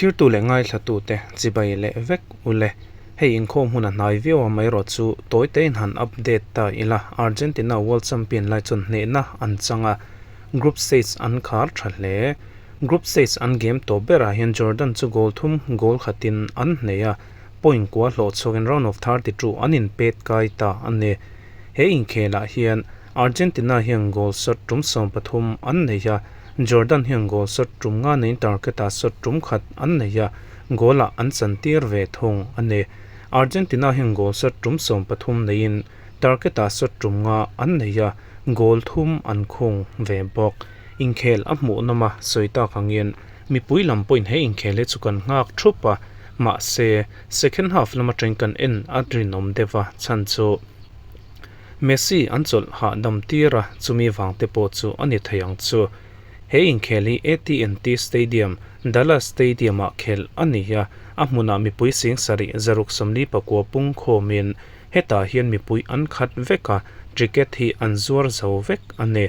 Thlirtu leh ngaithlatute chibai leh vek ule. Hei inkhawm hun a hnai viau a maherawh chu tawi tein han update ta ila Argentina World Champion lai chuan hnehna an chang a, group stage an khar tha hle. Group stage an game tawp berah hian Jordan chu goal thum goal khatin an hneh a, point kua hlawh chhuakin round of 32 an inpet kai ta a ni. He inkhelah hian Argentina hian goal shot tum 13 an nei a, Jordan hian goal shot tum nga neiin target-ah shot tum khat an nei a, goal-ah an chantir ve thung a ni. Argentina hian goal shot tum 13 neiin target-ah shot tum nga an nei a, goal thum an khung ve bawk. Inkhel a hmuhnawm a sawi tak angin mipui lam pawhin he inkhel hi chu kan nghak thup a, mahse second half lama teng kan en a rinawm deuh a chhan chu. Messi an chawlh hahdam tir a, chumi vang te pawh chu a ni thei ang chu. He inkhel hi AT&T Stadium, Dallas Stadium-ah khelh a ni a, a hmunah mipui sing sarih zaruk 44 pung khawmin hetah hian mipui an khat vek a, ticket hi an zuar zo vek a ni.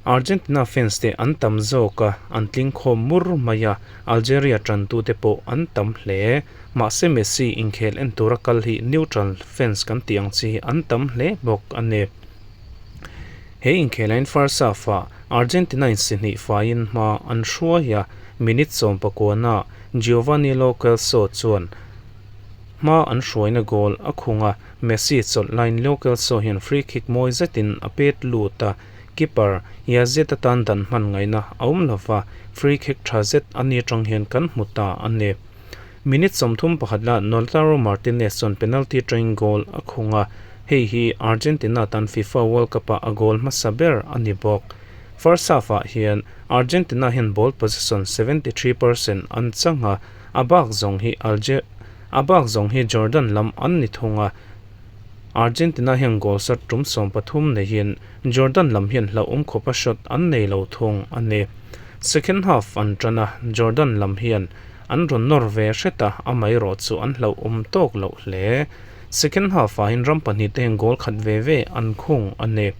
Argentina fans te an tam zawk a, an tling khawm mur mai a, Algeria tantute pawh an tam hle. Mahse Messi inkhel en tura kal hi neutral fans kan tih ang chi hi an tam hle bawk a ni. He inkhelain first half-ah Argentina in si hnih faiin hma an hruai a, minute 19 ah Giovanni Lo Celso chuan hma an hruaina goal a khung a, Messi chawlh laiin Lo Celso hian free kick mawi zetin a pet lut a, keeper Yazid atan dan hman ngaihna a awm lova, free kick tha zet a ni atang hian kan hmu ta a ni. Minute 31 la Lautaro Martinez chuan penalty atangin goal a khung a, hei hi Argentina tan FIFA World Cup-ah a goal hmasa ber a ni bawk. First half-ah hian Argentina hian ball possession 73% an chang a, a bak zawng hi Alge a bak zawng hi Jordan lam an ni thung a. Argentina hian goal shot tum 13 neihin Jordan lam hian hlauhawm khawpa shot an nei lo thung a ni. Second half an tan a, Jordan lam hian an rawn nawr ve hret a, amaherawh chu an hlauhawm tawk loh hle. Second half-ah hian ram pahnih te hian goal khat ve ve an khung a ni.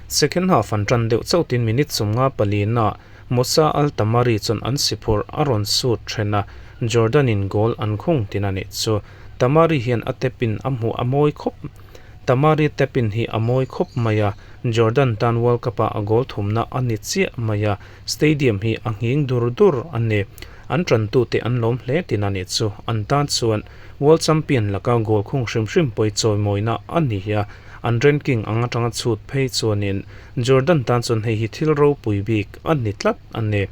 Second half an tan deuh chauh tin minute 54 ah Moussa Al Tamari chuan an si phurh a rawn sut then a, Jordan in goal an khung tin a nih chu. Tamari hian a tap in a hmuh a mawi khawp Tamari tap in hi a mawi khawp mai a, Jordan tan World Cup ah a goal thumna a ni chiah mai a, Stadium hi a nghing dur dur a ni. An tantute an lawm hle tin a nih chu. An tan chuan World Champion laka goal khung hrim hrim pawi chawimawina a ni a, an ranking ang atanga chhut phei chuanin Jordan tan chuan hei hi thil ropui bik a ni tlat a ni.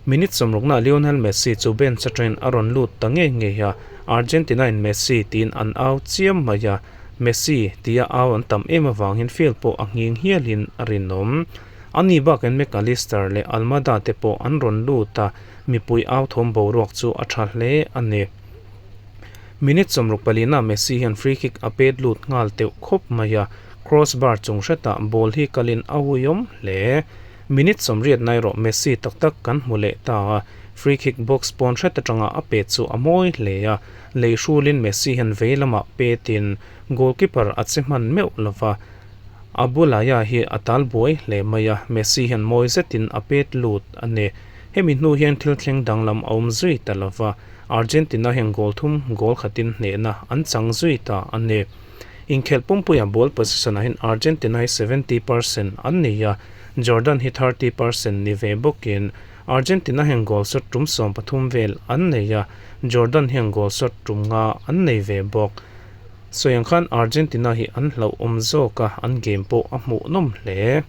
Minute 60 ah Lionel Messi chu bench atangin a rawn lut ta ngei ngei a, Argentina in Messi tiin an au chiam mai a, Messi tia au an tam em avangin field pawh a nghing hialin a rinawm. Ani bakin Mac Allister leh Almada te pawh an rawn lut a, mipui au thawm boruak chu a tha hle a ni. Minute 64 ah Messi hian free kick a pet lut nghal teuh khawp mai a, cross bar chung hretah ball hi kalin a uiawm hle. Minute 80 na erawh Messi tak tak kan hmu leh ta a, free kick box pawn hret atanga a pet chu a mawi hle a, lei hrulin Messi hian vei lamah petin goalkeeper a che hman meuh lova, A bulaya hi a tal buai hle mai a, Messi hian mawi zetin a pet lut a ni. Hemi hnu hian thil thleng danglam a awm zui ta lova, Argentina hian goal thum goal khatin hnehna an chang zui ta a ni. Inkhelh pumpuia ball possession ah hian Argentina hi 70% an nei a, Jordan hi 30% ni ve bawkin Argentina hian goal shot tum 13 vel an nei a, Jordan hian goal shot tum nga an nei ve bawk. Sawi ang khan Argentina hi an hlauhawm zawk a, an game pawh a hmuhnawm hle.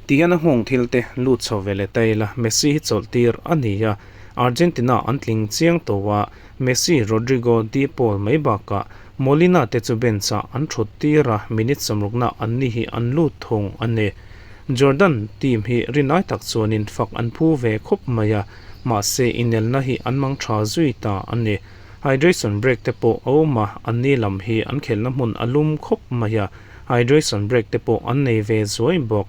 Tihian a nghawng thil te lut chho ve leh ta ila, Messi hi chawlh tir a ni a, Argentina an tling chiang tawh a, Messi, Rodrigo, De Paul mai bakah Molina te chu bench ah an thut tir a, minute 60 na an ni hi an lut thung a ni. Jordan team hi rinai tak chuanin fak an phu ve khawp mai a, mahse inelna hi an mang tha zui ta a ni. Hydration break te pawh a awm a, an ni lam hi an khelhna hmun a lum khawp mai a, hydration break te pawh an nei ve zuai bawk.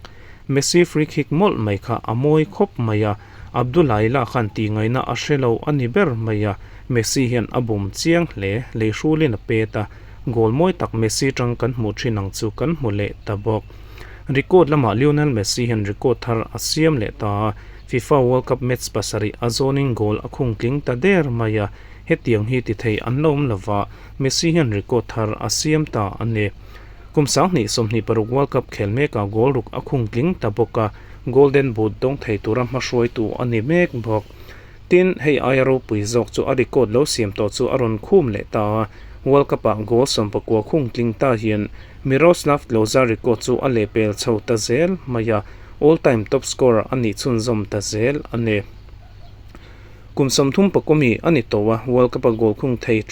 Messi free kick mawlh mai kha a mawi khawp mai a, Abdullahi lah khan tih ngaihna a hre lo a ni ber mai a, Messi hian a bum chiang hle, lei hrulin a pet a, goal mawi tak Messi tang kan hmuh thin ang chu kan hmu leh ta bawk. Record lamah Lionel Messi hian record thar a siam leh ta a. FIFA World Cup match pasarih a zawnin goal a khung tling ta der mai a, hetiang hi ti thei an la awm lova, Messi hian record thar a siam ta a ni. Kum 2026 World Cup khel mekah goal ruk a khung tling ta bawk a, Golden Boot dawng thei tura hmahruaitu a ni mek bawk. Tin, hei aia ropui zawk chu a record lo siam tawh chu a rawn khum leh ta a, World Cup-ah goal 19 khung tling ta hian Miroslav Klose record chu a lehpel chho ta zel mai a, all time top scorer a nih chhunzawm ta zel a ni. Kum 34 mi a ni tawh a, World Cup-a goal khung thei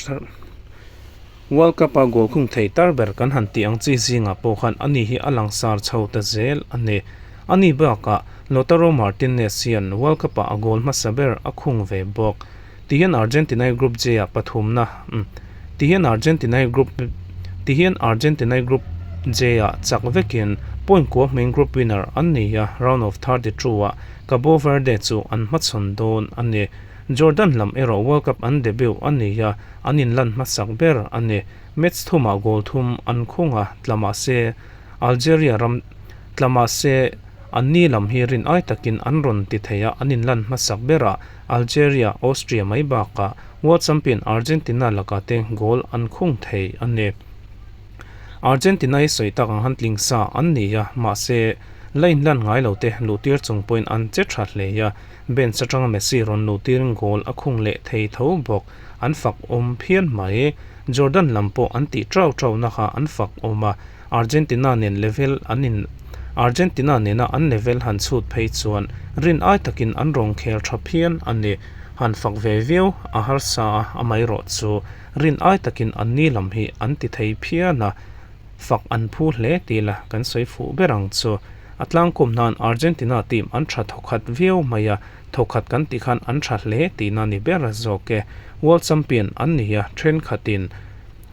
World Cup-a goal khung thei tar ber kan han tih ang chi zingah pawh khan ani hi a langsar chho ta zel a ni. Ani bakah Lautaro Martinez hian World Cup-ah a goal hmasa ber a khung ve bawk. Tihian Argentina-i Group J-ah pathumna Tihian Argentina-i Group Tihian Argentina-i Group J-ah chak vekin point kua hming group winner an ni a, round of 32-ah Cabo Verde chu an hmachhawn dawn a ni. Jordan lam erawh World Cup an debut a ni a, an inlan hmasak ber a ni. Match thumah goal thum an khung a, tla mahse Algeria ram tla mahse an ni lam hi rin ai takin an rawn ti thei a, an inlan hmasak berah Algeria, Austria mai bakah World Champion Argentina lakah te goal an khung thei a ni. Argentina hi sawi tak ang han tling sa an ni a, mahse la inlan ngai lo te luhtir chung pawhin an che tha hle a, bench atanga Messi rawn luhtirin goal a khung leh thei tho bawk. An fak awm phian mai. Jordan lam pawh an tih trau trau na kha an fak awm a, Argentina nen level an in Argentina nena an level han chhut phei chuan rin ai takin an rawn khel tha phian a ni. Han fak ve viau a harsa a, amaherawh chu rin ai takin an ni lam hi an ti thei phian a, fak an phu hle tih la kan sawi fuh ber ang chu. A tlangkawm nan Argentina team an tha thawkhat viau mai a, Thawkhat kan tih khan an tha hle tihna ni ber zawk e. World Champion an ni a, thenkhatin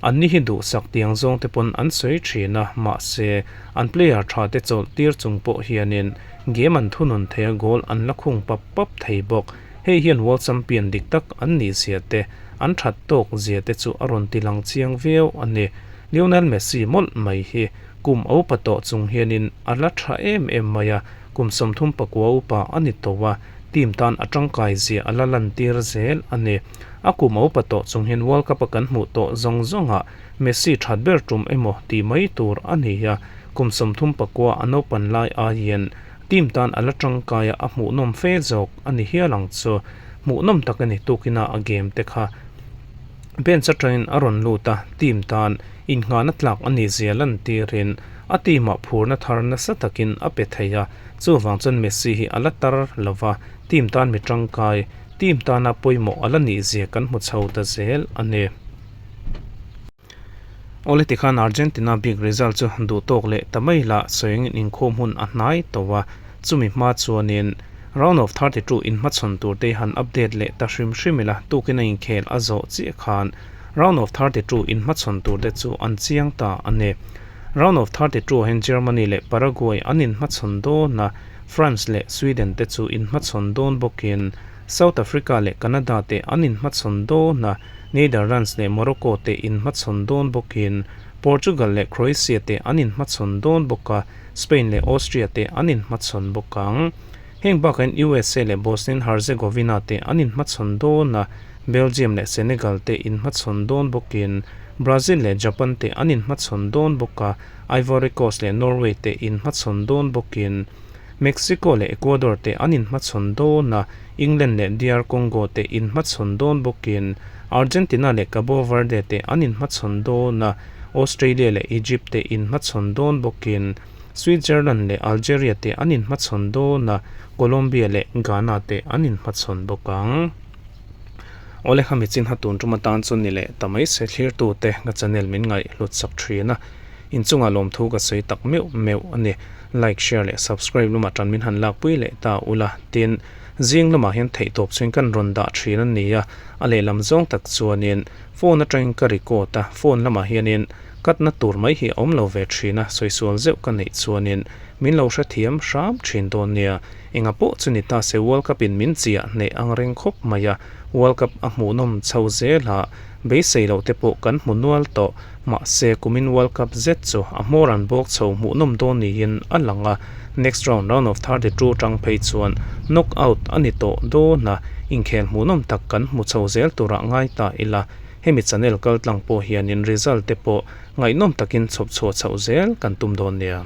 an ni hi duhsak tiang zawng te pawn an sawi thin a, mahse an player tha te chawlh tir chung pawh hianin game an thunun thei a, goal an la khung pap pap thei bawk. Hei hian World Champion dik tak an nih zia te, an that tawk zia te chu a rawn ti lang chiang viau a ni. Lionel Messi mawlh mai hi kum a upa tawh chung hianin a la tha em em mai a, Kum 39 upa a ni tawh a, team tan a tangkai zia a la lantir zel a ni. A kum a upa tawh chung hian World Cup a kan hmuh tawh zawng zawngah Messi that ber tum emaw tih mai tur a ni a, kum 39 a naupan lai aiin team tan a la tangkai a, a hmuhnawm fe zawk a ni hial ang chu. Hmuhnawm tak a ni tukina a game te kha bench atangin a rawn lut a, team tan Innghahna tlak a nih zia lantirin a team-ah phurna thar nasa takin a pe thei a, chuvang chuan Messi hi a la tar lo va, team tan mi tangkai, team tana pawimawh a la nih zia kan hmu chho ta zel a ni. Awle tikhan Argentina bik result chu duh tawk leh ta mai lah sawiin inkhawm hun a hnai tawh a, chumi hma chuanin round of 32 inhmachhawn tur te han update leh ta hrim hrim ila, tukin a inkhel a zawh chiah khan Round of 32 inhmachhawn tur te chu an chiang ta a ni. Round of 32 ah hian Germany leh Paraguay an inhmachhawn dawn a, France leh Sweden te chu inhmachhawn dawn bawkin South Africa leh Canada te an inhmachhawn dawn a, Netherlands leh Morocco te inhmachhawn dawn bawkin Portugal leh Croatia te an inhmachhawn dawn bawk a, Spain leh Austria te an inhmachhawn bawk ang. Heng bakah hian USA leh Bosnia and Herzegovina te an inhmachhawn dawn a, Belgium leh Senegal te inhmachhawn dawn bawkin Brazil leh Japan te an inhmachhawn dawn bawk a, Ivory Coast leh Norway te inhmachhawn dawn bawkin Mexico leh Ecuador te an inhmachhawn dawn a, England leh DR Congo te inhmachhawn dawn bawkin Argentina leh Cabo Verde te an inhmachhawn dawn a, Australia leh Egypt te inhmachhawn dawn bawkin Switzerland leh Algeria te an inhmachhawn dawn a, Colombia leh Ghana te an inhmachhawn bawk ang. Awle kha michin ha tun tum atan chuan ni leh ta mai se thlirtu te ka channel min ngaih hlut sak thin a, inchungah lawmthu ka sawi tak meuh meuh a ni. Like, share leh subscribe lamah tan min han lakpui leh ta ula tin zing lamah hian theihtawp chuan kan rawn dah thin a ni a, a lehlam zawng tak chuanin phone atangin ka record a, phone lamah hianin cut na tur mai hi a awm lo ve thin a, sawi sual zeuh ka neih chuanin. min lo hrethiam hram thin dawn nia. Enga pawh chu ni ta se World Cup in min chiah hneh ang reng khawp mai a, World Cup a hmuhnawm chho zel a, beisei loh te pawh kan hmu nual tawh. Mahse kumin World Cup zet chu a hmawr an bawk chho hmuhnawm dawn niin a lang a, next round, round of 32 tang phei chuan knock out a ni tawh dawn a, inkhel hmuhnawm tak kan hmu chho zel turah ngai ta ila, hemi channel kaltlang pawh hianin result te pawh ngaihnawm takin chhawp chhuah chhoh zel kan tum dawn nia.